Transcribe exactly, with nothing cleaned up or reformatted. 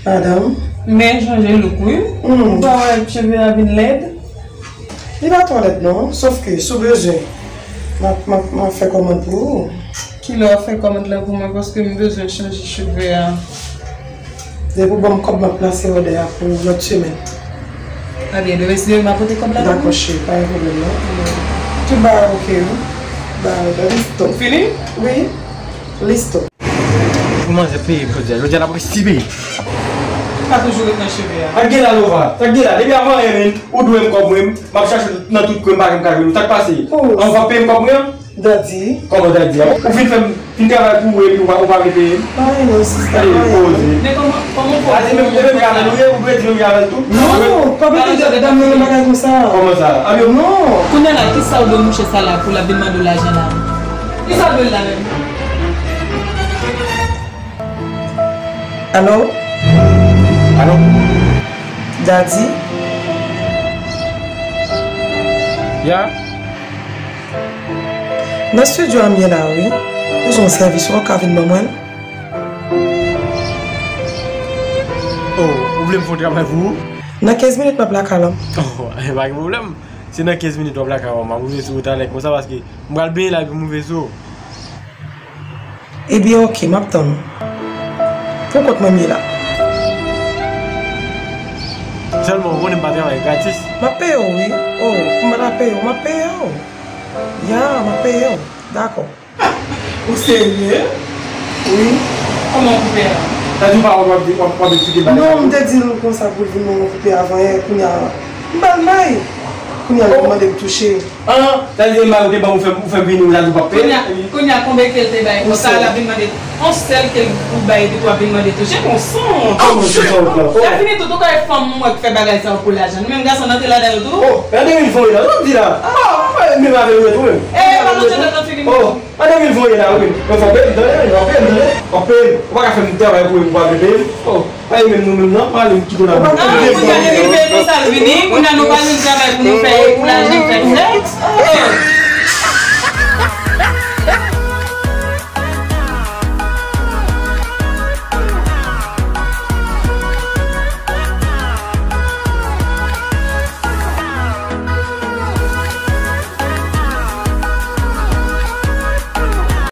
Madanm. Men chanje look wi. Hmm. Ou pa wè cheve a vin lèd? Li pa twò lèd non, sòf ke si w bezwen, m ap, m ap, m ap fè kòmand pou ou. Kilè w ap fè kòmand lan pou mwen, paske m bezwen chanje cheve a. Depi w ban m kòb, m ap lanse òdè a pou lòt semèn. Ebyen, demen si Dye vle, m ap pote kòb la pou ou. Dakò cheri, pa gen pwoblèm non. Tout bagay oke wi. Bagay listo. Fini? Wi. Listo. Pou manzè peye m jodi a. Jodi a n ap resi peye. Pa toujou ret nan cheve a. Sa k gen la Lova? Sa k gen la? Depi avan yè menm, ou dwe m kòb mwen, m ap chache nan tout kwen m pa janm ka jwenn ou. Sa k pase? Oh. An w p ap peye m kòb mwen an? Daddy. Kòman daddy a? Ou fin fè m, fin travay pou ou epi ou pa, ou pa vle peye m? Pa vre non, sista, pa vre. Poze. Men kòman, kòman w fè? Daddy, menm, e menm avè l ou ye, ou dwe di menm avè l tou. Non, pa mete dam nan nan bagay konsa. Kòman sa? Abyo. Non. Kounye a la, kisa w dwe mouche sa la pou l ap vin mande w lajan la? Kisa w dwe l la menm? Alo? Alo? Daddy? Ya? Nan estidyo a m ye la wi. Bezwen yon sèvis ou p ap ka vin ban mwen l? Oh, ou vle m fè yon travay pou ou? Nan kenz minit m ap lakay la. Oh, pa gen pwoblèm. Se nan kenz minit w ap lakay mwen, m ap rive sou ou talè konsa paske m pral benyen la epi m rive sou ou. Ebyen oke, m ap tann ou. Poukont mwen m ye la. Sèlman ou konnen m pa travay gratis. M ap peye w wi. Oh, pou m pa ta peye w, m ap peye w. Ya, m ap peye w. Dakò. Ou serye? Wi. Kòman w koupe a? Sa di w pa wè w ap, w ap, w ap eksplike bagay sa. Non, m te di l konsa pou l vin ban mwen koupe avan yè, kounye a, m ba l may. Kounye a, l ap mande m touche. Ah, sa di se may ou te ban ou fè, ou fè vini, ou la di w p ap peye? Kounye a, kounye a, konbyen ke l te bay konsa, l ap vin mande, yon sèl ke l pou bay, epi w ap vin mande touche, bon sang. Kòman se sa w pran? Lè fini tout, ou ka wè fanm mwen k fè bagay sa yo pou lajan. Nou menm gason n antre ladan yo tou. Oh, gade mil fon la, sa w di la? Oh, mwen menm avè l tou menm. Eh, pa nan tchotchot nan figi m. Oh. Gade mil fon la, wi. Mwen fò peye m, tande, mwen peye m, tande. W ap peye m. Ou pa ka fè m travay pou ou, ou pa vle peye m. Oh, pa e menm nou menm nan, pa ale m kite w la. Ou pa ka peye m. Kounye a depi l peye konsa l vini, kounye a nou pa jwenn travay pou nou fè, pou lajan fè fè.